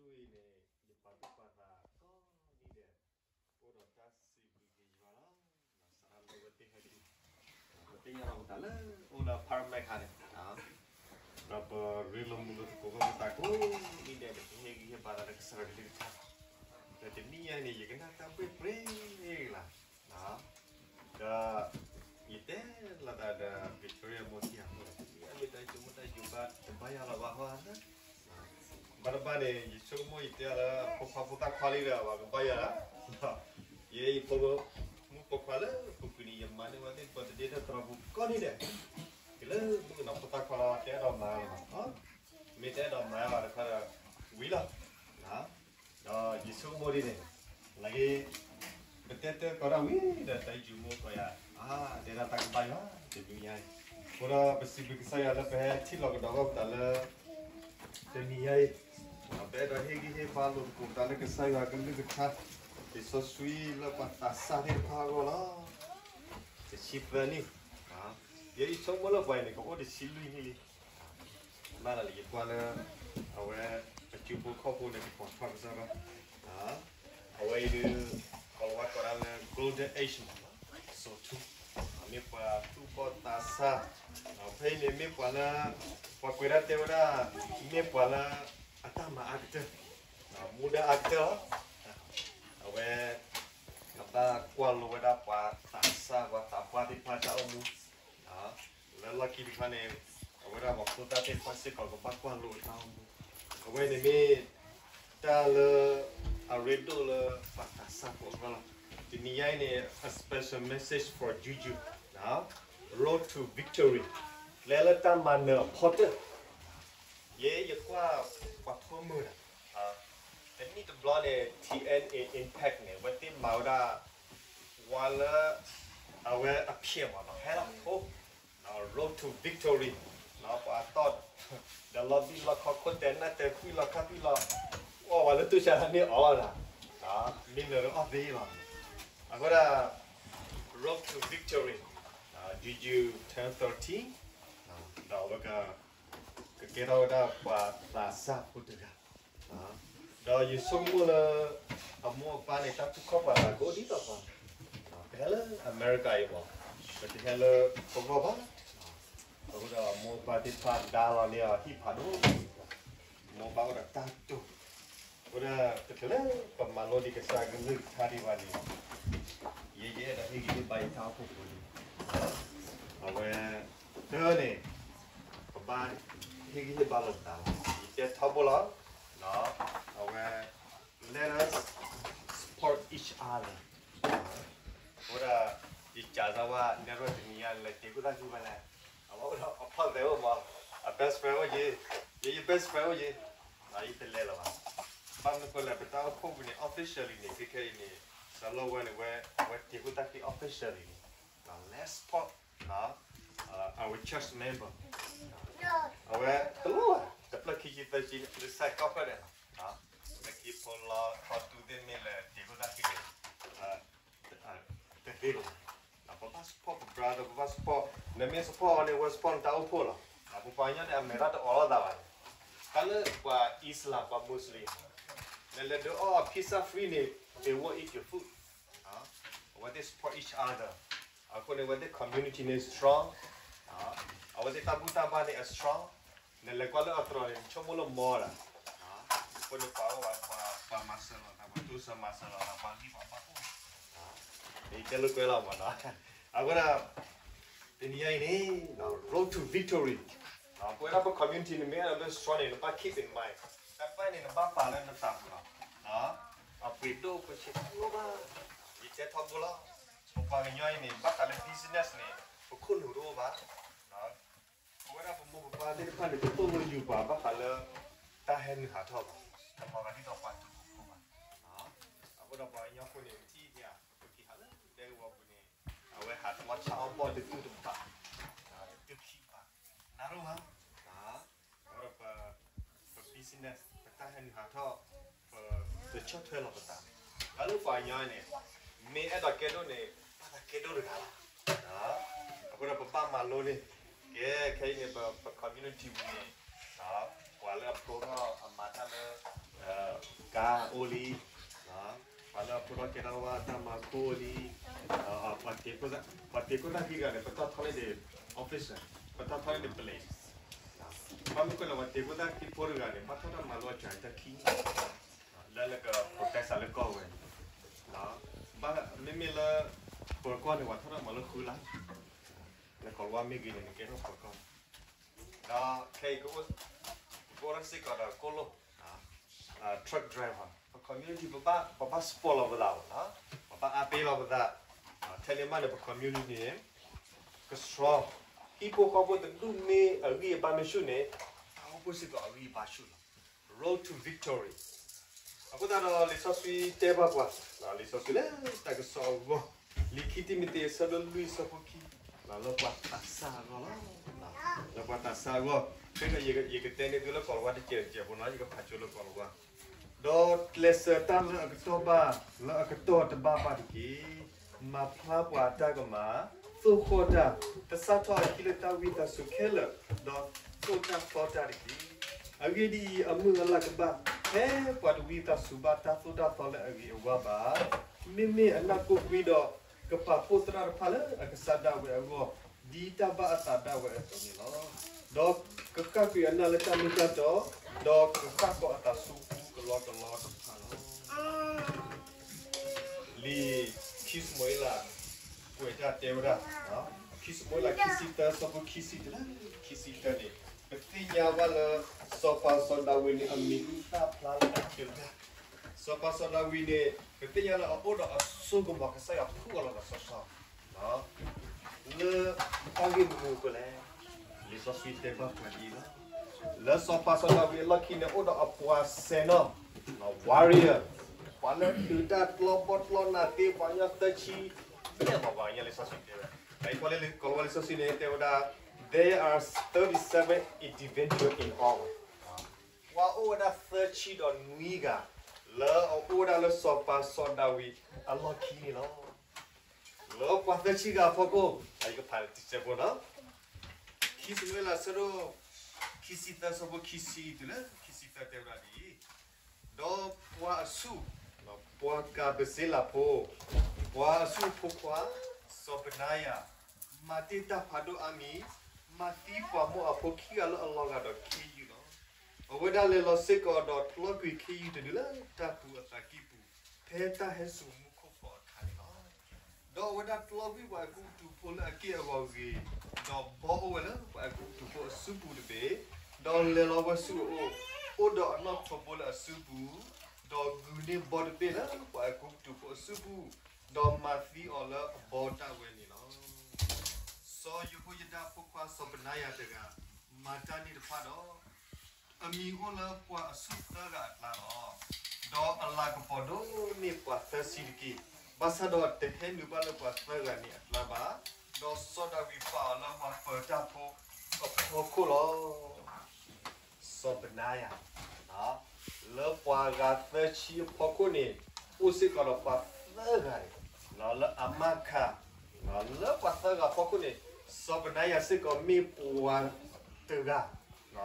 အံၤန့ၣ် ယပာ်သူၣ်ပာ်သးကိးနံၤဒဲး အိၣ်ဒီးတၢ်စံးဘျုးက့ၤယွၤလီၤ. စးထီၣ်လၢဝဲသ့ၣ်ဟဲဒံး ပသ့ၣ်ညါလီၤပသးလၢ အိၣ်ဒီး apartment ခါန့ၣ် ဒီးပရ့လိာ်မုာ်လိာ်သကိးဘၣ်ပသးကိးနံၤဒဲး ပဟ့ၣ်ဂံၢ်ဟ့ၣ်ဘါသးလၢကစၢ်ယွၤကလုၢ်ကထါ ဒီးတနံၤညါအံၤန့ၣ် ယကနၣ်တၢ်ဘှ့ၣ်ပြ့ၣ်လီၤ. ဒီး ယတဲလိာ်သးဒီး Victoria မိၢ်ထံအဃိဒီး တနံၤအံၤမ့ၢ်တၢ်ယိၤမ့ၢ်တၢ်ယိၤဘၣ်တဘၣ်ယၤလီၤဘၣ်ဟီဧါ. ဘၣ်တဘၣ်န့ၣ် ယဆိကမိၣ်ယတဲအီၤလၢ ဖိခွါဖိသၣ်ခွါလံဒီး ပှၤကဘၣ်ယၤလီၤ. ယဲယဖိမုၣ်ဖိခွါလၢပူၤကွံာ်န့ၣ် ယမၤန့ၢ်ဝဲသ့ၣ် birthday တၢ်သရၣ်ပူၤကိးနံၤဒဲး ကလၢမုၣ်ကနီၤဖိသၣ်ခွါလီၤ တအဲၣ်ဒိးမၤလၢၤဘၣ်. မ့ၢ်တအဲၣ်ဒိးမၤဘၣ်တခါဒီး ဝံၤလီၤ. ဒီးယဆိကမိၣ်ဒ်န့ၣ် လၢ ပတဲတၢ်ကီတၢ်ဝံၤဒီး တၢ်ယိၤမ့ၢ်ကီးယၤ အါ တဲဒၣ်တၢ်ကဘၣ်ယၤ တနံၤညါအံၤ အဃိဒီးပစံးဘျုးကစၢ်ယွၤလၢပဟဲထံၣ်လိာ်ကဒီးဘၣ်ပသးလၢ တနံၤညါအံၤ ပအဲၣ်ဒိးဟ့ၣ်ဂံၢ်ဟ့ၣ်ဘါလိာ်သကိးသးလၢကစၢ်ယွၤကလုၢ်ကထါ လံာ်စီဆှံလၢပှၤသးစၢ်သ့ၣ်တဖၣ်အဂီၢ်လီၤ. တဆံသၢနံၣ် ယဲယဆိကမိၣ်လၢပှၤအံၤန့ၣ် ကအိၣ်တဆံလွံၢ်နံၣ်လံ. ဘၣ်လၢယကွၢ်လၢ အဝဲ အစုဖိခီၣ်ဖိန့ၣ် ကပိာ်ထွဲကစၢ်ဘၣ်. အဝဲအံၤဒုး ကလီၤဝါကိးဒၣ်လၢ Golden Age မး စိၤထူ မ့ၢ်ပှၤသူၣ်ဘီၣ်သးစၢ် ဖဲအံၤန့ၣ်မ့ၢ်ပှၤလၢ ပှၤကွဲးဒၣ်တဲဝဲဒၣ် မ့ၢ်ပှၤလၢ အတၢ်မၤအါကတၢၢ် မူဒါအါကတၢၢ်လီၤ. အဝဲ ကဘၣ်ကွၢ်လိဝဲဒၣ်ပှၤသးစၢ်ပှၤသးပှၢ်သ့ၣ်တဖၣ်တၢ်အိၣ်မူ လၢလီၢ်ခံတခါန့ၣ် အဝဲဒၣ်ပှၤဖိသၣ်သ့ၣ်တဖၣ်စ့ၢ်ကီးကဘၣ်ကွၢ်လိဝဲတၢ်အိၣ်မူ အဝဲန့ၣ်မ့ၢ် တၢ်လၢ အရ့ဒိၣ်လၢပှၤသးစၢ်ဖိအဂီၢ်လီၤ. တနံၤညါအံၤန့ၣ် a special message for Juju, Road to Victory ကျဲလၢတၢ်မၤနၢၤအဖီတၢၢ် ယဲယကွၢ်ပှၤဖိမုၣ်ဒီး တနံၣ်တဘျီန့ၣ် T N A Impact န့ၣ် အဝဲသ့ၣ်မၤဝဲဒၣ် ဝါလၢ အဝဲအဖျဲးမးနီၤ ဟဲလီၤဖိ Road to Victory ပှၤတီၢ် ဒီးလီၤဘံၣ်လီၤခီခိၣ်တဲာ်နၢ်တဲာ်ကွံာ်လီၤခါကွံာ်လီၤ အီၣ်ဝဲလၢတူၢ်ဆါန့ၣ်အီၣ်ဝဲဒၣ် မ့ၢ်နၢၤဒီးအီၣ်သ့လီၤ. အဃိဒၣ် Road to Victory, Juju turn thirteen, ဒီးအဝဲက ကကဲထီၣ်ဝဲဒၣ်ပှၤသးစၢ်ဖိတဂၤ ဒီးယဆိကမိၣ်လၢ အမိၢ်အပၢ်န့ၣ် တၢ်သူၣ်ခီၣ်ပာ်သးကအိၣ်ဒ်သိးသိး ပဟဲလၢအမဲရကၤအံၤမး ပတဟဲလၢပဂီၢ်ဘၣ်. အဃိဒီးအမိၢ်အပၢ်သ့ၣ်တဖၣ်ဒါလီၤန့ၢ်အီၤဟံၣ်ဖးဒိၣ် မိၢ်ပၢ်အိၣ်ဒီးတၢ်တိာ် အဃိဒီး တချုးလၢပမၤလိဒံးကစၢ်ကလုၢ်ကထါဒံးဘၣ်န့ၣ် ယဲယအဲၣ်ဒိးဟ့ၣ်ဂံၢ်ဟ့ၣ်ဘါယတၢ်အိၣ်ဖှိၣ်ဖိန့ၣ် အဝဲ တၢ်န့ၣ် ပဘၣ်ဟ့ၣ်ဂံၢ်ဟ့ၣ်ဘါလိာ်ပသးလီၤ. ယတဲထီဘိလီၤ. အဝဲ let us support each other. အဃိဒီး ယကးစၢ်ဝဲ နဲၣ်ရွဲၣ်တနံၤညါ လဲၤတ့ခိၣ်သၣ်ခံဖဲလဲၣ်. အဝဲအိၣ်ဒီးအဖီၣ်သဲးအိၣ်မး အ best friend အိၣ်က့ၤ ယဲယ best friend အိၣ်က့ၤ ယတလဲၤလၢၤဘၣ်. ဘၣ်မနုၤဃိလဲၣ် ပတၢ်အိၣ်ဖှိၣ်ပူၤန့ၣ် officially န့ၣ် ခဲခဲအံၤန့ၣ် စီၤလီၢ်ဝဲန့ၣ် ဝဲ ဝဲတ့ခိၣ်သၣ်ခံ officially န့ၣ် let's support our church member. အဝဲတလိၣ်ဘၣ် တဖျၢၣ်ခံဆံသၢဆံန့ၣ် recycle ဖျၢၣ်ဒဲးလီၤ. လၢခံဖိလီၤ ခီတူသ့ၣ်မ့ၢ်လဲၤတ့ခိၣ်သၣ်ခံန့ၣ် တသ့လၢၤဘၣ်. ပဘၣ် support ပ brother ပဘၣ် support နမ့ၢ် support အီၤန့ၣ် အဝဲ support နတၢ်အိၣ်ဖှိၣ်လီၤ. ပပှၤကညီန့ၣ် အမဲာ်ထီၣ်တအိးလိာ်သးဘၣ်န့ၣ် တၢ်လၢပှၤ Islam ပှၤ Muslim နလဲၤဒုးအီၣ် pizza free န့ၣ် they won't eat your food. အဝဲသ့ၣ် support each other အဃိန့ၣ် အဝဲသ့ၣ် community န့ၣ် strong အဝဲသ့ၣ်တၢ်ဘူၣ်တၢ်ဘါန့ၣ် အ strong နလဲၤကွၢ်လၢအသရိာ်န့ၣ် နဆိကမိၣ်လၢမီဒၣ် အဃိန့ၣ်ပှၤအိၣ်ဘၣ် ပှၤမၤစၢၤလီၤသး ပှၤတိစၢၤမၤစၢၤလီၤသး ပှၤဂံၢ်ပှၤဘါအိၣ် ယတဲလိာ်ကွဲလီၤမးနီၤ အဃိဒီး တနံၤညါအံၤန့ၣ် road to victory ပဝဲဒၣ်ပ community န့ၣ် မ့ၢ်အဲၣ်ဒိးလၢ strong န့ၣ် နဘၣ် keep in mind တၢ်တဖၣ်န့ၣ် နဘၣ်ပာ်လၢနသးပူၤလီၤ အပှ့ၤဒိၣ်ပှ့ၤဆံးတလိၣ်ဘၣ် ယတဲထီဘိလီၤ ပပှၤကညီအံၤန့ၣ် ဘၣ်ဃးလၢ business န့ၣ် ပခိၣ်နူာ်တအိၣ်ဘၣ် ပဝဲဒၣ်ပမိၢ်ပပၢ်သ့ၣ်တဖၣ်န့ၣ် တသိၣ်လိယုာ်ပှၤဘၣ်ဃးလၢ တၢ်ဟဲနုာ်ဟးထီၣ်ဘၣ် တမၤဘၣ်ဒ်သိးပှၤတူၢ်ခိၣ်ဖိဘၣ် အဃိဒီးပှၤကညီဖိန့ၣ် ပထံၣ်န့ၣ် ပက့ၤဟးလၢဒဲကဝီၤပူၤန့ၣ် အဝဲဟးတဝီဆါအီၣ်ဘီၣ်တတုၢ်တဘၣ် တတုၢ်ခံဘၣ် နၢ်ရိၣ်ဘၣ် အဃိဒီးပ ပ business ပတၢ်ဟဲနုာ်ဟးထီၣ် ပ ပဆီၣ်ထွဲလီၤပသး တၢ်လၢပှၤကညီန့ၣ် မ့ၢ်အဲၣ်ဒိးကဲဒိၣ်န့ၣ် ဘၣ်သးကဲဒိၣ်တဂၤလီၤ အဃိဒီးပဘၣ်မၤလိန့ၣ် ကဲခဲအံၤန့ၣ် ပ ပ community ပူၤန့ၣ် ပှၤလၢအဖျိထီၣ်အမၤတၢ်လၢ ကဲထီၣ်ဝဲတၢ်မၤခိၣ်လံ, ပှၤတ့ခိၣ်သၣ်ခံဂၤန့ၣ် ပတီၢ်ထီန့ၢ်ဒံး office, ပတီၢ်ထီန့ၢ်ဒံး place, ဘၣ်မနုၤဃိလဲၣ် ပှၤတ့ခိၣ်သၣ်ခံဖိတဂၤန့ၣ် ဘၣ်ထီၣ်တၢ်မၤလိအစှၤတၢ်ခံ လၢနက protect လၢကီၢ်ဝဲန့ၣ်, ဘၣ်မ့မ့ၢ်လၢ ပၢၤကီၢ်န့ၣ် ပှၤထီၣ်တၢ်မၤလိဃုလါ လၢကိၤလၤဝါမ့ၢ်ဂ့ၤန့ၣ် နကဲထီၣ်ပၢၤကီၢ်, ဒီးခဲအံၤ ကအိၣ်ထီၣ်စ့ၢ်ကီးဒီးကိၣ်လိၣ် truck driver, ပ community ပဘၣ် ပဘၣ် support လီၤပသးလီၤ, ပဘၣ်အါပ့ၤလီၤပသး, ထဲန့ၣ်မးန့ၣ် ပ community န့ၣ် ကဆှီ, ဟံၣ်ဖိဃီဖိတဒူၣ်မ့ၢ်အဂံၢ်အဘါမ့ၢ်ဆူၣ်န့ၣ် တၢ်အိၣ်ဖှိၣ်စ့ၢ်ကီးအဂံၢ်အဘါဆူၣ်လီၤ. Road to victory. အဃိသတးဒီးလံာ်စီဆှံတဲဘၣ်ပှၤ, လံာ်စီဆှံလၢတၢ်ကစီၣ်အဂီၢ်, လံာ်ခံတံၤမသ့းအဆၢဒိၣ်လွံၢ်အဆၢဖိခံ, လၢပှၤသးစၢ်အဂီၢ်လီၤ. လၢပှၤသးစၢ်အဂီၢ်, ဖဲဒီးယကတဲန့ၢ်သုလၢကိၤလၤဝါတစဲးတစဲးဖိနီၤ, ယကဖးကၠိလၢကိၤလၤဝါ, ဒီးကျဲးစၢးတၢ်လၢအကတီၢ်ဘၣ်, လၢအကတီၢ်တဘၣ်ဘၣ်တက့ၢ်. မၤဖျါပှၤအတၢ်ကမၣ်, သိၣ်ဃီၣ်တၢ်, တစးထီၣ်အခံလၢတၢ်ဝံသးစူၤခဲလၢာ်, ဒီးသိၣ်တၢ်သီတၢ်တက့ၢ်. အဂ့ၢ်ဒ်အံၤ, အမုၢ်အလၢ်ကဘၣ်, ဖဲပှၤတဝံသးစူၤဘၣ်တၢ်သိၣ်တၢ်သီလၢအဂ့ၤအဝါဘၣ်, မ့မ့ၢ်အနၢ်ကိၣ်ကွံဒီး ကပာ်ဖှိၣ်သရၣ်တဖၣ်လၢအကစၢ်ဒၣ်ဝဲအဂီၢ်, ဒ်တၢ်ဘၣ်အသးဒၣ်ဝဲအသိးန့ၣ်လီၤ. ဒီးကဃၣ်ကွံာ်အနၢ်လၢတၢ်မ့ၢ်တၢ်တီ, ဒီးကဃၣ်ဃီၤအသးဆူပူကလီကလီတဖၣ်လီၤ. လံာ်ခံၡမူၤအ့လး ကွဲးတၢ်တဲဝဲဒၣ်, ခံၡမူၤအ့လး ခံဆံသၢ ဆၢဖိခံဆံတုၤလၢခံဆံသၢန့ၣ်, ပသ့ၣ်ညါဘၣ်လၢ စီၤပၤစီၤဒၤဝံးန့ၣ် အမံၤဟူသၣ်ဖျါလၢအကတၢၢ်, စီၤပၤစီၤဒၤဝံးန့ၣ် ပသ့ၣ်ညါလၢအအိၣ်ဒီးအစိကမီၤ ကစၢ်ယွၤဖှူအီၤလီၤလီၤဆီဆီ လၢတၢ်ဂ့ၢ်မနုၤအဃိလဲၣ်. လံာ်စီဆှံတဲဘၣ်ပှၤဒ်အံၤလီၤ. လၢစီၤပၤစီၤဒၤဝံးအလီၢ်ခံန့ၣ် အိၣ်ဒီးအပှၤဆဲနီၤ, warrior, ပှၤလၢဒုးတၢ်ကျီဘီကျီနးသ့ ပှၤကညီသၢဆံ, သ့ၣ်ညါဘၣ်ပှၤကညီလံာ်စီဆှံတဲဝဲ, အအံၤပှၤလၢကိၤလၤဝါလံာ်စီဆှံန့ၣ် တဲဝဲဒၣ်, there are thirty-seven individual in all, ပှၤအိၣ်ဝဲဒၣ်သၢဆံဒီးနွံဂၤ, လၢအအိၣ်ဝဲဒၣ်လၢစီၤပၤစီၤဒၤဝံးအလီၢ်ခံန့ၣ်လီၤ. လၢပှၤသၢဆံဂၤအဖီခိၣ်, အယကဖးတစဲးဖိနီၤ, ခံၡမူၤအ့လး ဆၢဒိၣ်ခံဆံသၢ ဆၢဖိခံဆံတုၤလၢခံဆံသၢတဲဝဲဒၣ်ဒ်အံၤ, ဒီးပှၤအဆူၣ်, ပှၤကၤဘစ့လးဖိ, ပှၤအဆူၣ်အဖိခွါ, စီၤဘနါယၤ, မၤတ့ၢ်တၢ်ဖးဒိၣ်အါမံၤ, မၤသံပှၤမိၢ်အဖိခံဂၤလၢအလီၤဂာ်ဒီးခ့ယုၢ်လီၤ. အဝဲဒၣ်လဲၤလီၤစ့ၢ်ကီးဒီးကျီကွံာ်ခ့ယုၢ်တဒုလၢတၢ်ပူၤအသးကံၢ်ပူၤ, ဖဲတၢ်ဟဲစိာ်မူခိၣ်ဖီအထါန့ၣ်လီၤ. ဒီးအဝဲဒၣ်ကျီကွံာ်ပှၤအဲၤကူပတူးဖိလၢအက့ၢ်အဂီၤဂ့ၤ, ဒီးဘီအိၣ်ဝဲလၢပှၤအဲၤကူပတူးဖိအစုပူၤတဘ့ၣ်, ဒီးလဲၤလီၤဝဲဆူအအိၣ်, အိၣ်ဒီးအနီၣ်ထိးဘိလၢအစုပူၤ, ဒီးဂုာ်န့ၢ်ဘီတဘ့ၣ်လၢပှၤအဲၤကူပတူးဖိအစုပူၤ, ဒီးမၤသံအီၤလၢအဘီတၢ်ဝဲန့ၣ်လီၤ. စီၤယဟိယဒၤဖိခွါစီၤဘနါယၤတဂၤ, မၤတၢ်န့ၣ်တဖၣ်ဒီး အမံၤအိၣ်လၢပှၤအဆူၣ်သၢဂၤအကျါလီၤ. ဒီးအလၤကပီၤဒိၣ်န့ၢ်ပှၤသၢဆံတက့ၢ်. ဘၣ်ဆၣ်ဒီးတဟဲနုာ်ဘၣ်လၢပှၤသၢဂၤန့ၣ်အကျါဘၣ်. ဒီးစီၤဒၤဝံးပာ်အီၤလၢပှၤပၢၤတၢ်ဖိအဖီခိၣ်လီၤ. စီၤဘနါယၤ, လၢပှၤဂၤသၢဆံအဖီခိၣ်န့ၣ်, အိၣ်စ့ၢ်ကီးဒီးပှၤသၢဂၤန့ၣ်, လၢအမၤခး, လၢပှၤသၢဂၤအဖီခိၣ်န့ၣ်, စီၤဘနါယၤစ့ၢ်ကီးမ့ၢ်ပှၤတဂၤ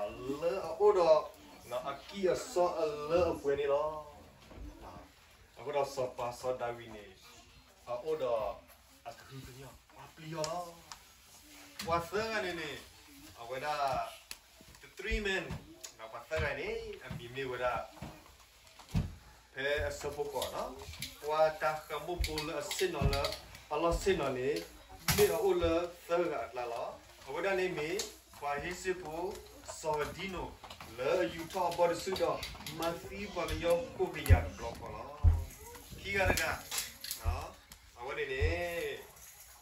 လၢအအိၣ်ဒီး အကံၢ်အစီအလၢအပှဲၤန့ၣ်လီၤ. အဃိဒီးစီၤပၤစီၤဒၤဝံးန့ၣ် အအိၣ်ဒီးအကဟုကညီၢ် ပှၤပျံၤအီၤလီၤ. ပှၤသၢဂၤန့ၣ်န့ၣ် အဝဲဒၣ် the three men, ပှၤသၢဂၤန့ၣ် အမံၤမ့ၢ်ဝဲဒၣ် ဖဲအဆၢဖိဃိးနီၤ, ပှၤတၢ်ဃးမိၢ်ဖိလၢအဆ့ၣ်နီၤလၢအလီၢ်ဆ့ၣ်နီၤန့ၣ် မ့ၢ်အအိၣ်လၢသၢဂၤအကျါလီၤ. အဝဲဒၣ်န့ၣ်မ့ၢ် ပှၤဟ့ၣ်စ့ၢ်ဖိ စီၤဒံနိၣ် လၢအယူာ်ထီၣ်အဘီတဆူၣ်ဒီး မၤသံပှၤကညီကိးကယၤတဘျီဃီလီၤ. ခံဂၤတဂၤ, အဝဲန့ၣ်န့ၣ်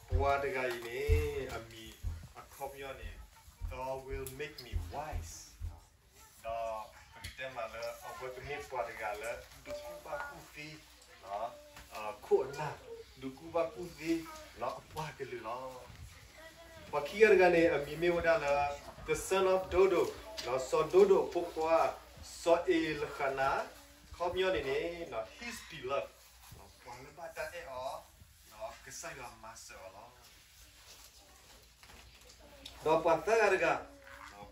ပှၤတဂၤအံၤန့ၣ် အမံၤအခီပညီန့ၣ် God will make me wise. ဒီးပကတဲမးလၢ အဝဲကမ့ၢ်ပှၤတဂၤလၢ ဒုးကူၣ်ဘၣ်ကူၣ်သ့, ခိၣ်အနၢ်, ဒုးကူၣ်ဘၣ်ကူၣ်သ့ အပှၤကလုာ်လီၤ. ပှၤခံဂၤတဂၤန့ၣ် အမံၤမ့ၢ်ဝဲဒၣ်လၢ the son of Dodo, စီၤဒိဒိၣ်အဖိခွါ, စီၤအ့လဃနၤ, အခီပညီန့ၣ်န့ၣ် his beloved, ပှၤလၢဘၣ်တၢ်အဲၣ်အီၤ, ကစၢ်ယွၤမၤစၢၤအီၤလီၤ. ဒီးပှၤသၢဂၤတဂၤ,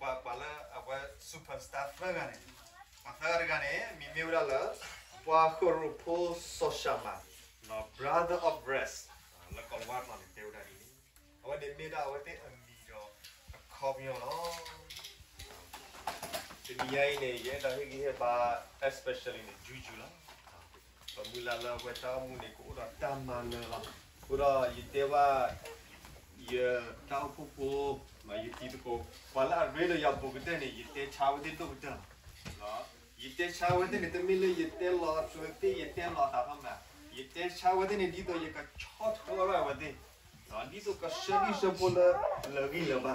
ပှၤလၢအဝဲ superstar သၢဂၤန့ၣ်, ပှၤသၢဂၤတဂၤန့ၣ် မံၤမ့ၢ်ဝဲဒၣ်လၢ ပှၤဃရိာ်ဖိစီၤၡၤမၤ, Brother of Rest လၢကီၤလၤဝါကျိာ်န့ၣ် တဲဝဲဒၣ်ဒ်န့ၣ်, အဝဲန့ၣ်မ့ၢ်ဒၣ်အဝဲသ့ၣ်အမံၤဒီးအခီပညီလီၤ. တနံၤညါအံၤန့ၣ် ယအဲၣ်ဒိးဟ့ၣ်ဂံၢ်ဟ့ၣ်ဘါ especially န့ၣ် Juju လီၤ. ပမုၢ်လၢ်လၢအဝဲတၢ်အိၣ်မူန့ၣ် ကအိၣ်ဒီးတၢ်မၤနၢၤလီၤ. အဃိဒီးယတဲဘၣ် ယတၢ်အိၣ်ဖှိၣ်ဖိ, ယတံၤသကိး, ပှၤလၢအရ့ဒီးယၤဘူးကတၢၢ်န့ၣ် ယတဲဆါဝဲသ့ၣ်ဒိၣ်ကတၢၢ်လီၤ. ယတဲဆါဝဲသ့ၣ်န့ၣ် တမ့ၢ်လၢယတဲလီၤအသွဲသ့ၣ် ယတဲလီၤအသးထီၣ်မး, ယတဲဆါဝဲသ့ၣ်န့ၣ် ဒ်သိးယကဆီၣ်ထွဲအီၣ်ဒၣ်ဝဲသ့ၣ်, ဒ်သိးကဆှၢဒံၣ်ဆှၢဖိလၢလၢာ်ဂံၢ်လၢာ်ဘါ.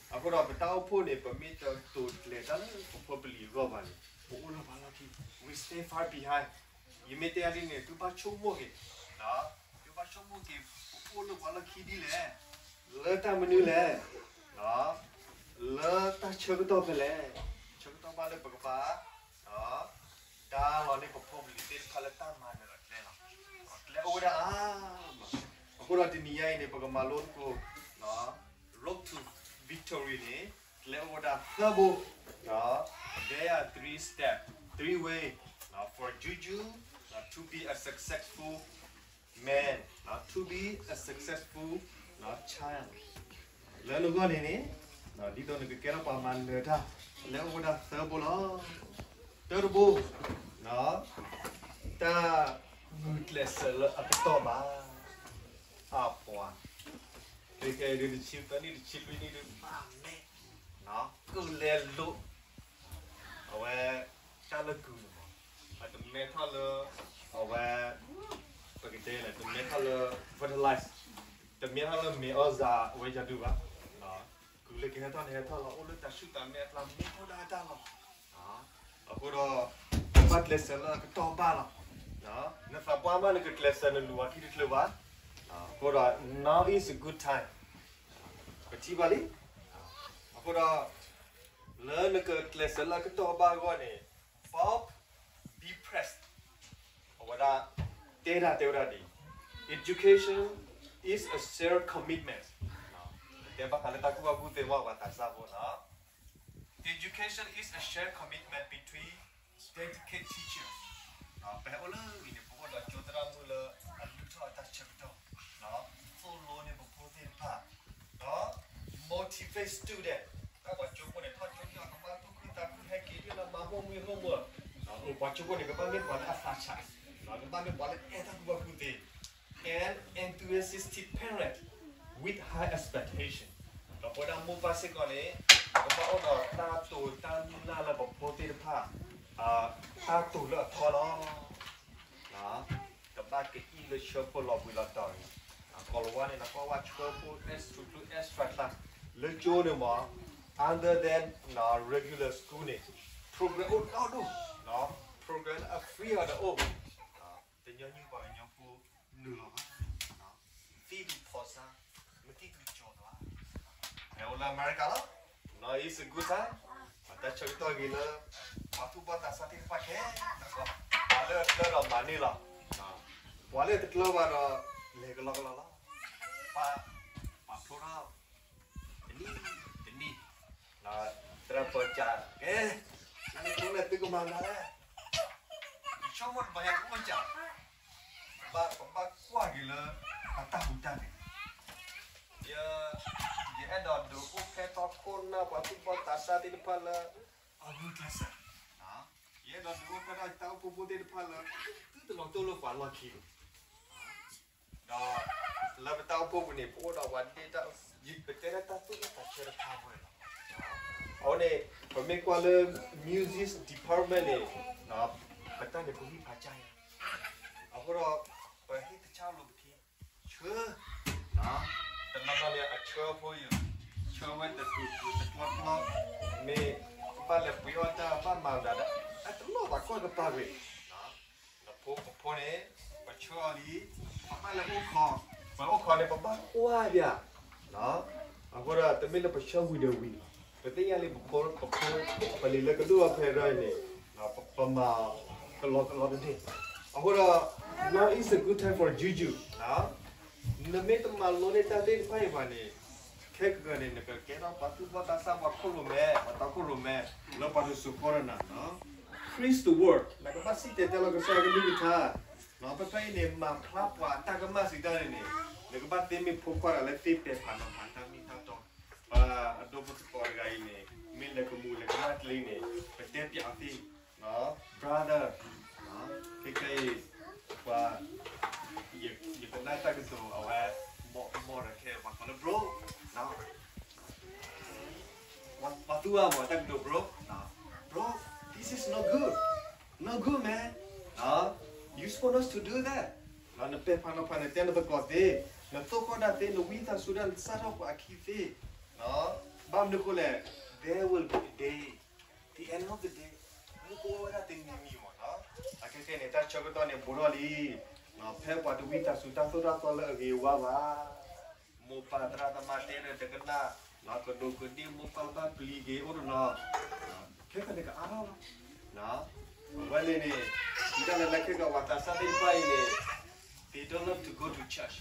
အဃိဒီးပတၢ်အိၣ်ဖှိၣ်န့ၣ် ပမ့ၢ်တဒိးကျဲၤတၢ်လၢပဖိပလံၤအဂီၢ်ဘၣ်န့ၣ် ပအိၣ်လၢပှၤလီၢ်ခံ, we stay far behind. ယမ့ၢ်တဲအီၤဒ်န့ၣ် သုဘၣ်ဆိကမိၣ်က့ၤ, သုဘၣ်ဆိကမိၣ်က့ၤ ပအိၣ်လၢပှၤလီၢ်ခံဒ်လဲၣ်, လၢတၢ်မနုၤလဲၣ်, လၢတၢ်ဆၢကတီၢ်ဖဲလဲၣ်, ဆၢကတီၢ်ဘၣ်လၢပကဘၣ် ဒါလီၤန့ၢ်ပဖိပလံၤသ့ၣ်တဖၣ်လၢတၢ်မၤနၢၤအကျဲလီၤ. ကျဲအိၣ်ဝဲဒၣ်အါမး. အဃိဒီးတနံၤညါအံၤန့ၣ် ပကမၤလိသကိး Road to Victory န့ၣ် ကျဲအိၣ်ဝဲဒၣ်သၢဘိ, there are three steps, three way for Juju to be a successful man, to be a successful child. လၢနဂီၢ်န့ၣ်န့ၣ် ဒ်သိးနကကဲထီၣ်ပှၤမၤနၢၤတၢ် ကျဲအိၣ်ဝဲဒၣ်သၢဘိလီၤ. တၢတဘိ, တၢ်ဂုာ်ကျဲးစၢးလၢအကတီၢ်ဘၣ်. အပှၤ ခဲအံၤဒုး တဆံသၢနံၣ် တဆံလွံၢ်နံၣ်ဒုး ဘၣ်မ့ၢ် ကလဲၤလိာ် အဝဲ တၢ်လၢကုၢ်န့ၣ်မး, တမ့ၢ်ထီၣ်လၢ အဝဲ ပကတဲလဲၣ် တမ့ၢ်ထီၣ်လၢ fertilize, တမ့ၢ်ထီၣ်လၢမ့ၤအီၣ်စၢ်ဝဲယၤဒုးဘၣ်. ကုၢ်လၢကဟဲထီၣ်န့ၣ် ဟဲထီၣ်လီၤ, အိၣ်လၢတၢ်ဆူၣ်တၢ်မဲအကျါ မ့ၢ်ထီၣ်ဒၣ်တၢ်လီၤ. အဃိဒီး ဘၣ်ကျဲးစၢးလၢအကတီၢ်ဘၣ်လီၤ. နသးပှၢ်မး နကကျဲးစၢးနလူၤအခံတချုးဘၣ်. အဃိဒီး now is a good time. ပထံၣ်ဘၣ်လံ. အဃိဒီး လၢနကကျဲးစၢးလၢအကတီၢ်ဘၣ်အဂီၢ်န့ၣ် Bob B. Price အဝဲဒၣ် တဲဒၣ်တဲဝဲဒၣ်ဒ်အံၤ, Education is a shared commitment. တဲဘၣ်ဃးလၢတၢ်ကူၣ်ဘၣ်ကူၣ်သ့မ့ၢ်ပှၤသးစၢ်ဖိလီၤ. Education is a shared commitment between dedicated teachers. ပဟဲအိၣ်လၢအံၤန့ၣ် ပအိၣ်ဒီးကၠိသရၣ်မုၣ်လၢအလုၢ်ထီၣ်အတၢ်ဆၢကတီၢ်, သိၣ်လိန့ၢ်ပဖိသ့ၣ်တဖၣ်, ဒီး motivate student, တၢ်ပှၤကၠိဖိန့ၣ် ထီၣ်ကၠိန့ၣ်ကဘၣ်သူၣ်ခုသးခု ဟဲက့ၤဒ်လၢမၤဟီၣ်မံဟီၣ်မၢ်, ပှၤကၠိဖိန့ၣ် ကဘၣ်မ့ၢ်ပှၤလၢအသးဆး, ကဘၣ်မ့ၢ်ပှၤလၢအဲၣ်တၢ်ကူၣ်ဘၣ်ကူၣ်သ့ an enthusiastic parent with high expectation. ဒီးပဝဲဒၣ်မိၢ်ပၢ်စ့ၢ်ကီးန့ၣ် ပကဘၣ်အိၣ်ဒီးတၢ်တိာ်တၢ်မုၢ်လၢ်လၢပဖိသ့ၣ်တဖၣ် တၢ်တိာ်လၢအထီလီၤ. ကဘၣ်ကအံၣ်လၢဆၢဖိလီၤဘှံးလီၤတီၤန့ၣ်, ကီၤလၤဝါန့ၣ် နကွၢ်ဝဲဆၢဖိ extra, extra class လၢကၠိန့ၣ်မး other than regular school န့ၣ် program အိၣ်ဒီဒူၣ်, program လၢအ free အီၤဒီးအိၣ်, တညီနုၢ်ပှၤကညီဖိနုာ်လီၤဘၣ်, သံသူၣ်ဖီၣ်ဆါ, မ့ၢ်သံသူၣ်ကၠီၤလီၤ, ဟဲအိၣ်လၢအမဲရကၤလီၤ. Now is a good time. တၢ်ဆၢကတီၢ်ဂ့ၤလၢ ပှၤသူၣ်ဘီၣ်သးစၢ်သ့ၣ်တဖၣ်ခဲလၢာ်, ပှၤလၢအတြီဒီးမၤန့ၢ်လီၤ, ပှၤလၢအတတြီဘၣ်ဒီး လဲၤကလီကလီလီၤ. ပှၤ, ပှၤဖျိထီၣ် တနံၣ်တနံၣ်, သရၣ်ပၢစး, ကဲ, နမ့ၢ်ဖျိလဲၣ် သုကမၤနၤလဲၣ်. ယဆိကမိၣ်တဘၣ် ယကအိၣ်စး, ပဘၣ်ကွၢ်က့ၤလၢ ပတၢ်ဟူးတၢ်ဂဲၤ, ယ, ယအဲၣ်ဒိးဒုးအိၣ်ဖျဲၣ်ထီၣ်ခိၣ်နၢ်ပှၤသူၣ်ဘီၣ်သးစၢ်သ့ၣ်တဖၣ်လၢ အဂုာ်ကျဲးစၢး, ယအဲၣ်ဒိးဒုးအိၣ်ဖျဲၣ်ထီၣ်ယတၢ်အိၣ်ဖှိၣ်ဖိသ့ၣ်တဖၣ်လၢ သုတလီၤတိၢ်လၢပှၤလီၢ်ခံန့ၣ် ဒီးလၢပတၢ်အိၣ်ဖှိၣ်ပူၤန့ၣ် ပအိၣ်ဒီးပှၤဒ့တၢ်, ယပတဲလၢတၢ်သူၣ်အုးသးဆၢတခါဝဲလီၤ. အဃိန့ၣ် ပမ့ၢ်ကွၢ်လၢ music department န့ၣ်, ပတၢ်န့ၣ်ပဂံၢ်ဖးကၢ်ညါ, အဃိဒီး ပဟ့ၣ်တၢ်ဆၢလိာ်ပခံ, ဆၢ, တနီၤနီၤန့ၣ် အဆၢဖိယိာ်, ဆၢဝဲတကျိၤကျိၤတကျီကျီ, မ့ၢ်ဘၣ်လဲၤပှ့ၤအီၣ်တၢ်ဘၣ်မၤဒၣ်ဒီး အတလီၢ်ဘၣ်ကွၢ်ကပၤကွံာ် နဖိပဖိန့ၣ် ပဆၢအီၤလံ, ပဘၣ်လဲၤအိၣ်ခိး, ပအိၣ်ခိးန့ၣ် ပဘၣ်ကွၢ်ပၠး, အဃိဒီးတမ့ၢ်လၢပဆၢဝံၤဒီးဝံၤလီၤ. ပသ့ၣ်ညါလံ ပဖိ, ပဖိ, ပလံၤလၢကဒိၣ်အဖဲရၢန့ၣ်, ပမၤကလီကလီတန့ၢ်. အဃိဒီး now is a good time for Juju. နမ့ၢ်တမၤလိန့ၢ်တၢ်သ့ၣ်တဖၣ်အံၤဘၣ်န့ၣ်, ခဲကနံၣ်အံၤန့ၣ် နကကဲထီၣ်ပှၤသူၣ်ဘီၣ်သးစၢ် ပှၤခိၣ်လိာ်မဲ, ပှၤတီခိၣ်ရိၣ်မဲ, လၢပှၤတစိၢ်ကီၢ်တနၤ, Preach the word, နကဘၣ်စံၣ်တဲၤတဲလီၤကစၢ်ယွၤကလုၢ်ကထါ. ဖဲဖဲအံၤန့ၣ် မၤဖျါပှၤတၢ်ကမၣ်စံးတၢ်န့ၣ်န့ၣ် နကဘၣ်သ့မ့ၢ်ဖိခွါတဂၤလၢသ့ပဲာ်ဖးနီၤဖးတၢ်မ့ၢ်တၢ်တီ, ပှၤအဒိဖိသကိးတဂၤအံၤန့ၣ် မ့ၢ်လဲၤကမူၤလဲၤကမၣ်ကျဲအံၤန့ၣ် ပတဲပၠးအီၤသ့, brother, ခဲခဲအံၤ ပှၤ ယကနၣ်တၢ်ကတိၤအဝဲ မီၢ်တခဲပှၤကိးလၢ bro, ပှၤသူအါမး တၢ်ကတိၤ bro, bro, this is not good, not good, man, you supposed not to do that, နပဲာ်ဖးနီၤဖး နတဲနသကိးသ့, နသိၣ်ဃီၣ်ဒၣ်သ့, နဝံသးစူၤဒၣ် နစးထီၣ်ပှၤအခံသ့, ဘၣ်မနုၤအဃိလဲၣ်, there will be a day, the end of the day, မူကဝဲဒၣ်တနံၤနံၤမးနီၤ, အခဲခဲန့ၣ် တၢ်ဆၢကတီၢ်န့ၣ်ဘူးထီၣ်လံ, ဖဲပှၤတဝံသးစူၤတၢ်သိၣ်တၢ်သီလၢအဂ့ၤအဝါဘၣ် မိၢ်ပၢ်သရၣ်သမါတဲဒီးတကနၣ်, ကဒိးကဒ့ၣ်မိၢ်ပၢ်ဘၣ်ပျံၤက့ၤအိၣ်တနီၤ, ခဲကနံၣ်ကအါထီၣ်လီၤ. အဝဲန့ၣ်န့ၣ် ဒ်တၢ်လၢလၢခံကဝၤသးစၢ်သ့ၣ်တဖၣ်အံၤန့ၣ် they don't love to go to church,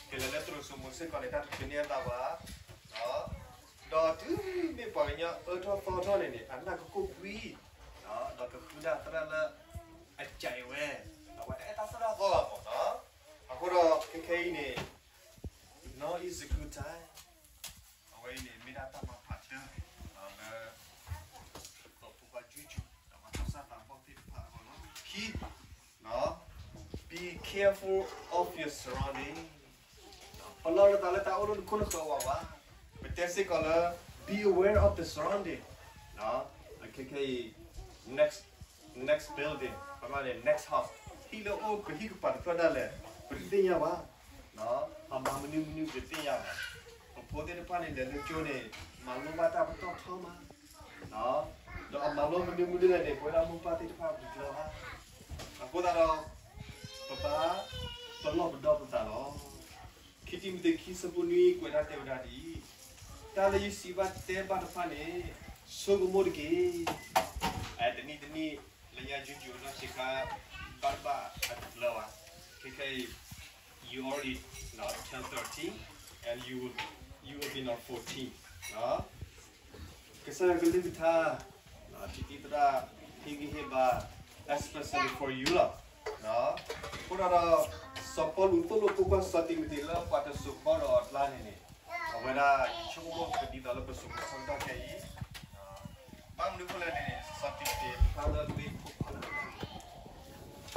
ကလဲၤလၢသရိာ်စိမိၤစ့ၢ်ကီးန့ၣ် တၢ်တချုးန့ၢ်အသးဘၣ်, ဒီးတုၤမ့ၢ်ပှၤကညီအၢထီၣ်သီထီၣ်န့ၣ်န့ၣ် အနၢ်ကကိၣ်ကွံ, ဒီးကဃုဒၣ်သရၣ်လၢအကးအံၤဝဲ, ဒီးပှၤတအဲၣ်တၢ်သိၣ်တၢ်သီဘၣ်မးနီၤ, အဃိဒီးခဲခဲအံၤန့ၣ် now is a good time, အဝဲအံၤန့ၣ် မ့ၢ်ဒၣ်တၢ်မၤဖးတၢၢ်လၢ ကီၢ်ဖိခွါကၠူကၠူ ဒီးပှၤသးစၢ်သးဘီၣ်သ့ၣ်တဖၣ်အဂီၢ်လီၤ. ခံ, be careful of your surrounding, ပလီၢ်နသးလၢတၢ်အိၣ်လၢနခိၣ်နဃၢၤဝဲဘၣ်, ပတဲစ့ၢ်ကီးလၢ be aware of the surrounding, ခဲခဲအံၤ next next building, ပမ့ၢ်န့ၣ် next house, ဟံၣ်လၢအိၣ်ပဟံၣ်ကပၤတဖျၢၣ်ဒၣ်လဲာ် ပတသ့ၣ်ညါဘၣ်, အမၤမနုၤမနုၤပတသ့ၣ်ညါဘၣ်, ပဖိသ့ၣ်တဖၣ်န့ၣ် လဲၤလၢကၠိန့ၣ် မၤလိဘၣ်တၢ်ပတီၢ်ထီမး, ဒီးအမၤလိမနုၤမနုၤလဲၣ်န့ၣ် ပဝဲဒၣ်မိၢ်ပၢ်သ့ၣ်တဖၣ်ပျံၤကျၢၤဘၣ်, အဃိသတးဒီး ပဘၣ်ပလီၢ်ပဒီပသးလီၤ. ခံတံၤမသ့း ခံဆၢဖိနွံ ကွဲးဒၣ်တဲဝဲဒၣ်ဒ်အံၤ, တၢ်လၢယစံးဘၣ်တဲဘၣ်တဖၣ်န့ၣ် ဆိကမိၣ်တက့ၢ်. တနံၣ်တနံၣ် လၢညါ ယူယူ ကနီၣ်ဆံးခါ ဘၣ်တဘၣ်အတဘျီဘၣ်, ခဲခဲအံၤ you already turn thirteen and you will, you will be not fourteen. ကစၢ်ယွၤကလုၢ်ကထါ ထံသရၣ် ဟ့ၣ်ဂံၢ်ဟ့ၣ်ဘါ especially for you လီၤ. အဃိဒီး စီၤပီလူးသိၣ်လိာ်ကွၢ်ကွၢ် စီၤတံၤမသ့း လၢပှၤတစိၤဃီဒီးအကျါန့ၣ်န့ၣ်, အဝဲဒၣ်ဆိကမိၣ်ကဒ်သိးလၢပစိၤကဆၢကတီၢ်ခဲအံၤ, ဘၣ်မနုၤအဃိလဲၣ်န့ၣ် စီၤတံၤမသ့းဖျါလၢမ့ၢ်ဖိခွါလၢ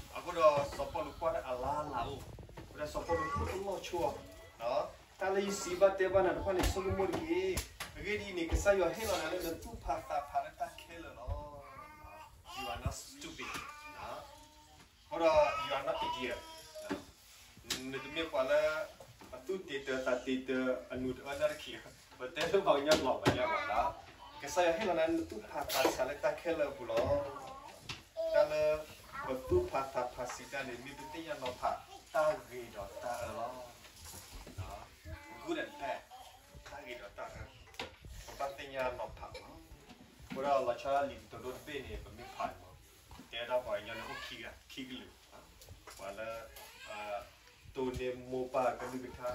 အဂ့ၤ, အဃိဒီးစီၤပီလူးကွၢ်တၢ်အလါလၢအအိၣ်, အဃိဒီးစီၤပီလူးဟ့ၣ်ပလီၢ်ဆိအီၤ, တၢ်လၢယစံးဘၣ်တဲဘၣ်နၤတဖၣ်န့ၣ် ဆိကမိၣ်တက့ၢ်. အဂ့ၢ်ဒ်အံၤန့ၣ် ကစၢ်ယွၤဟ့ၣ်လီၤနၤလၢနသူၣ်ဖးသးဖးလၢတၢ်ခဲလၢာ်လီၤ. You are not stupid. အဃိဒီး you are not idiot. နတမ့ၢ်ပှၤလၢ အသူၣ်တ့တၢၤသးတ့တၢၤ အနူၤတအၢနၢ်တခံး, ပတဲလၢပှၤကညီလီၤပှၤကညီလီၤ. ကစၢ်ယွၤဟ့ၣ်လီၤနၤလၢနသူၣ်ဖးသးဖးလၢတၢ်ခဲလၢာ်အပူၤလီၤ. တၢ်လၢ ပသူၣ်ဖးသးဖးစံးတၢ်န့ၣ် မ့ၢ်ပသ့ၣ်ညါနီၤဖးတၢ်ဂ့ၤဒီးတၢ်အၢလီၤ. Good and bad, တၢ်ဂ့ၤဒီးတၢ်အၢ, ပဘၣ်သ့ၣ်ညါနီၤဖးလီၤ. အဃိဒီးလီၤဆီဒၣ်လံာ်ကတိၤဒိတဘ့ၣ်န့ၣ် ပမ့ၢ်ဖးန့ၣ်မး, တဲဒၣ်ပှၤကညီန့ၣ်အိၣ်ခံဂၤခံကလုာ်, ပှၤလၢ တိၢ်န့ၢ်မိၢ်ပၢ်ကလုၢ်ကထါ,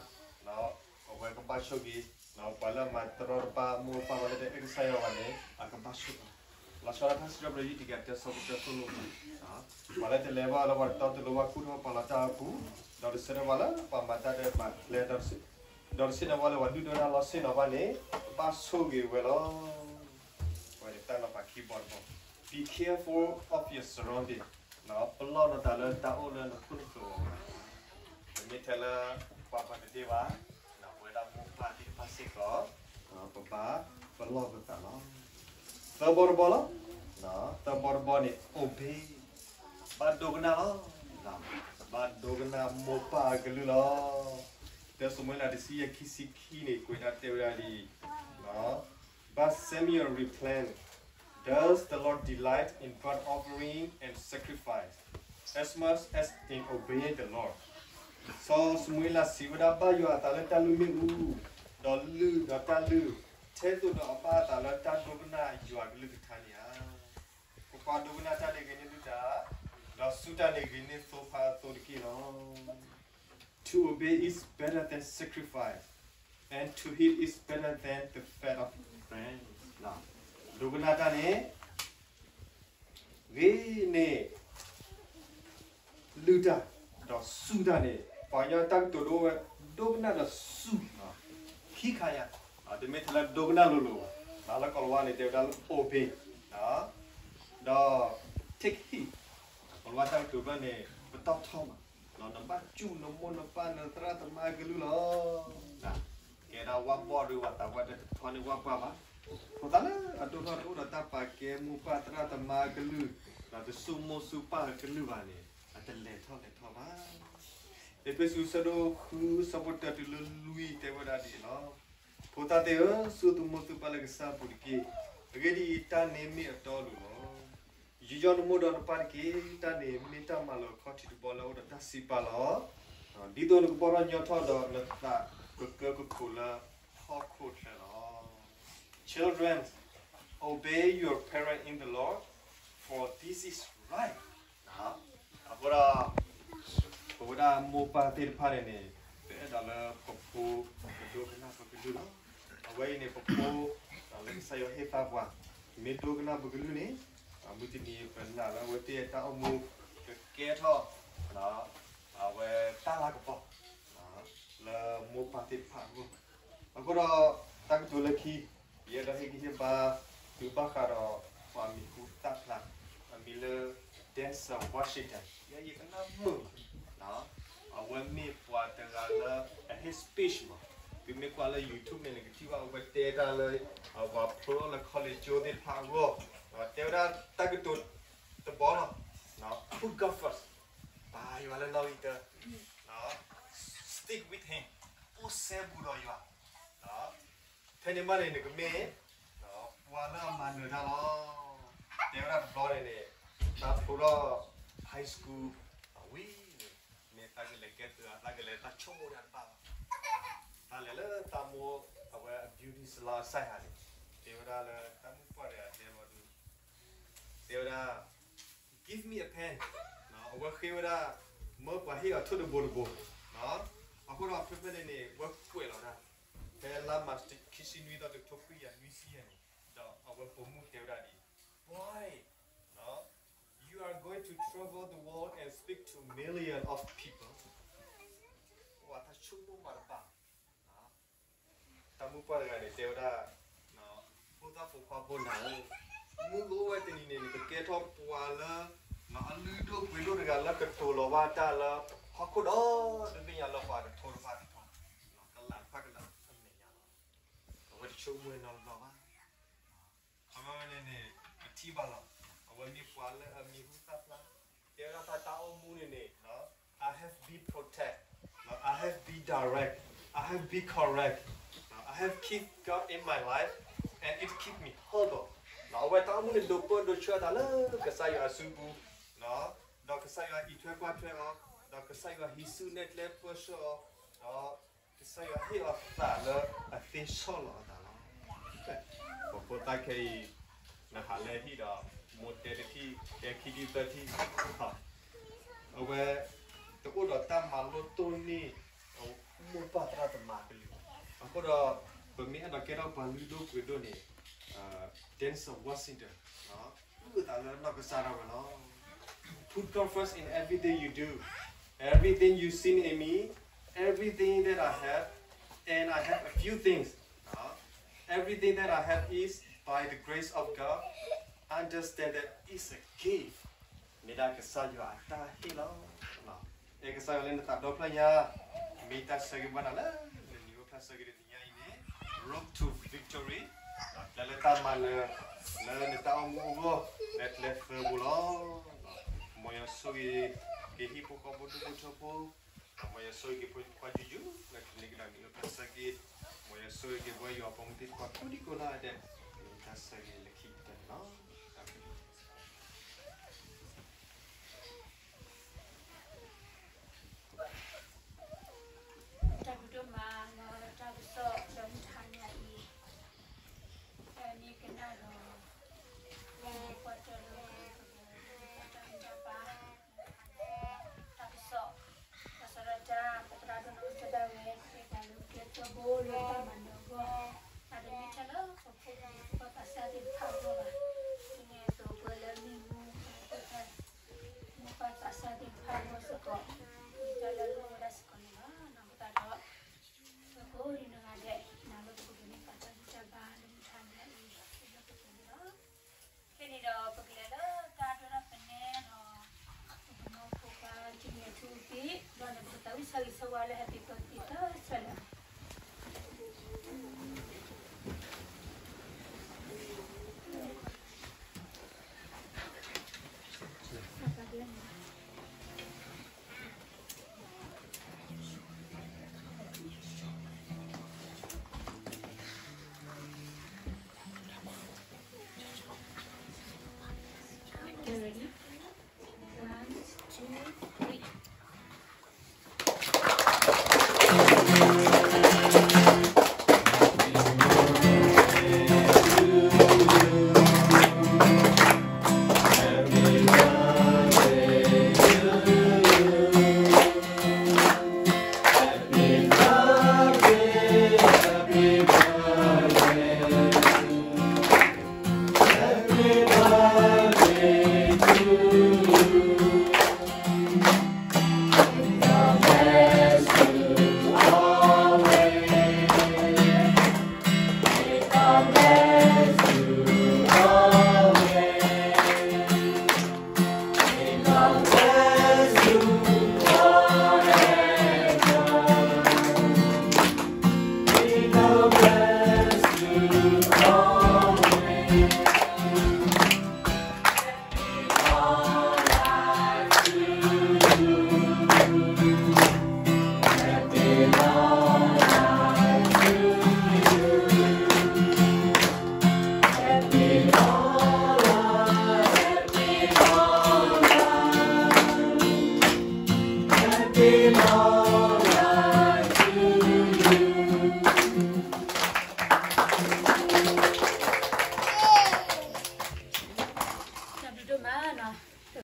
အဝဲကဘၣ်ဆိၣ်ဂ့ၤ, ပှၤလၢအမၤတရီတပါမိၢ်ပၢ် ပှၤလၢတအဲၣ်ကစၢ်ယွၤဘၣ်န့ၣ် အကဘၣ်ဆိၣ်ဂ့ၤ. လီၤဆီဒၣ်တၢ်စံးထီၣ်ပတြၢၤ ယုၢ်တကယၤတၢ ဆၢဖိတၢ သိၣ်လိပှၤ, ပှၤလၢတလဲၤဘၣ်လၢပှၤတတီတလိၤဘၣ် ကူၣ်ထီၣ်ပာ်လီၤတၢ်အပူၤ, ဒီးတဆၢထၢၣ်ဘၣ်လၢပှၤမၤတၢ်ဒဲးဘးကျဲ, ဒီးတဆၢထၢၣ်ဘၣ်လၢပှၤဒုၣ်ဒိၣ်ဒါလီၤဆ့ၣ်နီၤဘၣ်န့ၣ် ဘၣ်ဆိၣ်ဂ့ၤဝဲလီၤ. ဝဲန့ၣ်တၢ်နီၤဖးခံဘီတဘီ, be careful of your surrounding, ပလီၢ်နသးလၢတၢ်အိၣ်လၢနခိၣ်နဃၢၤအဂီၢ်, ပမ့ၢ်ထဲလၢပှၤပှၤတသ့ဘၣ်, ပဝဲဒၣ်မိၢ်ပၢ်သ့ၣ်တဖၣ်စ့ၢ်ကီး, ပဘၣ်ပလီၢ်ပသးလီၤ. သၢဘီတဘီလီၤ. သၢဘီတဘီန့ၣ် obey, ဘၣ်ဒိကနၣ်လီၤ. ဘၣ်ဒိကနၣ်မိၢ်ပၢ်အကလုၢ်လီၤ. တၢ စမူၤအ့လးတဆံယဲၢ် ခံဆံခံန့ၣ် ကွဲးဒၣ်တဲဝဲဒၣ်ဒ်အံၤ, But Samuel replied, Does the Lord delight in burnt offering and sacrifice as much as in obeying the law? စီၤစမူၤအ့လးစံးဝဲဒၣ် ဘၣ်ယွၤအသးလၢတၢ်လုၢ်မ့ၣ်အူ, ဒီးလုၢ်ဒီးတၢ်လုၢ်, ထဲသိးဒီးအဘၣ်အသးလၢတၢ်ဒိကနၣ်ယွၤကလုၢ်ကထါန့ၣ်ဧါ. ကွၢ်ကွၢ်, ဒိကနၣ်တၢ်န့ၣ်ဂ့ၤန့ၢ်လုၢ်တၢ်, ဒီးစူၢ်တၢ်န့ၣ်ဂ့ၤန့ၢ်သိဖါအသိတက့ၢ်လီၤ. To obey is better than sacrifice, and to heed is better than the fat of rams. ဒိကနၣ်တၢ်န့ၣ် ဂ့ၤန့ၢ် လုၢ်တၢ် ဒီးစူၢ်တၢ်န့ၣ် ပှၤကညီတၢ်ကတိၤဒိဝဲ ဒိကနၣ်ဒီးစူၢ် ခံခါညါ, တမ့ၢ်ထဲလၢဒိကနၣ်လိၤလိၤဘၣ်. လၢကီၢ်လၤဝါန့ၣ် တဲဝဲဒၣ်လၢ obey ဒီး take heed. ကီၢ်လၤဝါတၢ်ကတိၤဖျၢၣ်န့ၣ် ပတီၢ်ထီမး, နဘၣ်စူၢ်နမိၢ်နပၢ်နသရၣ်သမါအကလုၢ်လီၤ. ကဲဒၣ်ဝၣ်ဘီၣ်ဒုး ပှၤသးပှၢ်တထီန့ၢ်ဝၣ်ပှၢ်ဘၣ်. ဖိသၣ်လၢအဒိၣ်ထီၣ်တအိၣ်ဒီးတၢ်ပာ်ကဲမိၢ်ပၢ်သရၣ်သမါအကလုၢ်, ဒီးတစူၢ်မိၢ်စူၢ်ပၢ်အကလုၢ်ဘၣ်န့ၣ် အတလဲၤထီၣ်လဲၤထီဘၣ်. အ့းဖ့းစူး အဆၢဒိၣ်ဃု အဆၢဖိတၢတုၤလၢလွံၢ် တဲဝဲဒၣ်ဒ်အံၤလီၤ. ဖိသၣ်သ့ၣ်ဧၢ, စူၢ်သမူသူၣ်ပၢ်လၢကစၢ်အပူၤတက့ၢ်. အဂ့ၢ်ဒ်အံၤ, တၢ်န့ၣ်မ့ၢ်အတီအလိၤလီၤ. ယူးယီၣ်နမိၢ်ဒီးနပၢ်တက့ၢ်. တၢ်န့ၣ်မ့ၢ်တၢ်မၤလိာ်အခီၣ်ထံးတဘီလၢအအိၣ်ဒီးတၢ်စံးပာ်လီၤ. ဒ်သိးနကဘီၣ်ထီၣ်ညီထီၣ်ဒီးနသးကကၢကခိၣ်လၢဟီၣ်ခိၣ်ချၢလီၤ. Children, obey your parent in the Lord, for this is right. အဃိဒီး ပဝဲဒၣ်မိၢ်ပၢ်သ့ၣ်တဖၣ်န့ၣ်န့ၣ် ပအဲၣ်ဒိးလၢပဖိကဒိကနၣ်ပကလုၢ်လီၤ. အဝဲအံၤန့ၣ် ပဖိ လၢကစၢ်ယွၤဟ့ၣ်သါပှၤ မ့ၢ်ဒိကနၣ်ပကလုၢ်န့ၣ် မုၢ်တနံၤပနာ်လၢအဝဲသ့ၣ်တၢ်အိၣ်မူကကဲထီၣ် အဝဲတၢ်လၤကပီၤ လၢမိၢ်ပၢ်သ့ၣ်တဖၣ်အဂီၢ်. အဃိဒီး တၢ်ကတိၤလၢခံ ယအဲၣ်ဒိးဟ့ၣ်ဂံၢ်ဟ့ၣ်ဘါ သုဘၣ်ဃးဒီးပှၤမံၤဟူသၣ်ဖျါ အမံၤလၢ Denzel Washington ယဲယကနၣ်မုာ်မး အဝဲမ့ၢ်ပှၤတဂၤလၢအဟ့ၣ် speech မး, သုမ့ၢ်ကွၢ်လၢ YouTube န့ၣ် နကထံၣ်ဘၣ်အဝဲတဲတၢ်လၢ ပှၤဖျိထီၣ်လၢ college ကၠိသ့ၣ်တဖၣ်အဂီၢ်, တဲဝဲဒၣ်တၢ်ကတိၤတဘီလီၤ. Put God first, ပာ်ယွၤလၢနီၣ်ဂံၢ်တၢ, stick with him, အိၣ်စဲဘူးဒီးယွၤ ဖဲန့ၣ်မးန့ၣ် နကမ့ၢ် ပှၤလၢအမၤနၢၤတၢ်လီၤ. တဲဝဲဒၣ်တဘျီန့ၣ်န့ၣ် တၢ်ဖျိထီၣ် high school အဝံၤန့ၣ် မ့ၢ်တၢ်ကလဲၤကဲသုး တၢ်ကလဲၤတၢ်ဆိကမိၣ်တၢ်တဘၣ်ဘၣ်. တၢ်လဲၤလၢတၢ်မိၢ်အဝဲအ beauty salon စၢ်ဟးန့ၣ် တဲဝဲဒၣ်လၢတၢ်မိၢ်ပှၢ်တဂၤတဲလီၤဒုး တဲဝဲဒၣ် give me a pen, အဝဲဃ့ဝဲဒၣ် မၢပှၤဟ့ၣ်အီၤထိၣ်တဘိတဘိ, အဃိဒီးဖဲဖဲန့ၣ်န့ၣ် ဝဲကွဲးလီၤဒၣ် ဖဲလါမၢ်ၡး ခံဆံနွံသီ တကထိခွံကယၤနွံဆံယဲၢ်န့ၣ်, ဒီးအဝဲပိာ်မုၣ်တဲဝဲဒၣ်ဒ်အံၤ, Boy, you are going to travel the world and speak to million of people. ပှၤတၢ်ဆိကမိၣ်မးတဘၣ် တၢ်မိၢ်ပှၢ်တဂၤန့ၣ် တဲဝဲဒၣ်, ဖိသၣ်ဖိခွါဖိနၤဧၢ, မုၢ်ကအိၣ်ဝဲတနံၤန့ၣ် နကကဲထီၣ်ပှၤလၢ အလုၢ်ဒိၣ်ပှ့ၤဒိၣ်တဂၤလၢကတိၤလီၤဘၣ်တၢ်လၢဟီၣ်ခိၣ်ဒီတဘ့ၣ်ညါလၢပှၤကထိတဖၣ်ကထိ, ကလးတဖၣ်ကလးအမဲာ်ညါလီၤ. အဝဲတဆိကမိၣ်နီတဘျီဘၣ်. အဝဲန့ၣ်န့ၣ် ပထံၣ်ဘၣ်လီၤ. အဝဲမ့ၢ်ပှၤလၢအမံၤဟူသၣ်ဖျါ, တဲဝဲဒၣ်တၢ်အိၣ်မူန့ၣ်န့ၣ်, I have been protect, I have been direct, I have been correct, I have keep God in my life and it keep me humble. အဝဲတၢ်အိၣ်မူန့ၣ်ဒိးပၢဒိးဆှၢအသးလၢကစၢ်ယွၤအစုပူၤ, ဒီးကစၢ်ယွၤအံးထွဲကွၢ်ထွဲအီၤ, ဒီးကစၢ်ယွၤဟံးစုနဲၣ်ကျဲပၢဆှၢအီၤ, ဒီး ကစၢ်ယွၤဟ့ၣ်အီၤသးလၢအသ့ဆီၣ်လီၤအသးလီၤ. ပဖိသၣ်ခဲအံၤ နဟးလၢဟံၣ်ဒီး မိၢ်တဲတထံၣ် တဲခံထံၣ်သၢထံၣ်, အဝဲ တအိၣ်ဒီးတၢ်မၤလိတိၢ်နီၣ် မိၢ်ပၢ်သရၣ်သမါကလုၢ်ဘၣ်. အဃိဒီး ပမ့ၢ်အဲၣ်ဒိးကဲထီၣ်ပှၤလုၢ်ဒိၣ်ပှ့ၤဒိၣ်န့ၣ် Denzel Washington အုၣ်အသးလၢနီၢ်ကစၢ်ဒၣ်ဝဲလီၤ. Put God first in everything you do. Everything you seen in me, everything that I have, and I have a few things. Everything that I have is by the grace of God. Understand that it's a gift. မ့ၢ်ဒၣ်ကစၢ်ယွၤအတၢ်ဟ့ၣ်လီၤ. အဲၣ်ကစၢ်ယွၤလၢနသးဒီဖျၢၣ်ညါ, မ့ၢ်တၢ်ဆၢဂ့ၤဘၣ်နၤလၢ နနံၤအိၣ်ဖျါဆၢက့ၤတနံၤညါအံၤန့ၣ် Road to Victory, ကျဲလၢတၢ်မၤနၢၤ လၢနတၢ်အိၣ်မူအဂီၢ် လၢကျဲသၢဘိလီၤ. မ်ယွၤဆိၣ်ဂ့ၤက့ၤဟံၣ်ဖိဃီဖိဒူၣ်ဖိထၢဖိ, မ်ယွၤဆိၣ်ဂ့ၤက့ၤဖိခွါယူယူ လၢတနံၤကဒီးနံၤအိၣ်ဖျါဆၢက့ၤ, မ်ယွၤဆိၣ်ဂ့ၤက့ၤပဝဲယွၤပိာ်မုၣ်သ့ၣ်တဖၣ်ကိးဒံကိးနီၢ်ဂၤဒဲး, မ့ၢ်တၢ်ဆၢဂ့ၤလၢခံကတၢၢ်န့ၣ်လီၤ. တၢ်ဘျုးဒိၣ်မးလၢတၢ်ကစီၣ်လၢမုၢ်တဟါညါအံၤ, မ့ၢ်ကနၣ်ဒီး ကွၢ်တၢၢ်လၢ တၢ်မ့ၢ်တၢ်ပၢ် တၢ်ကစီၣ်, ဘၣ်ဆၣ်ဒီးတၢ်ပသရၣ်ဒိၣ်နီၢ်ကစၢ်ဒၣ်ဝဲ တဲပှၤလၢကျဲသၢဘိလၢတၢ်မၤနၢၤအဂီၢ်, အဒိမ့ၢ်ထဲလၢပဖိပလံၤဖိခွါသးစၢ်သ့ၣ်တဖၣ်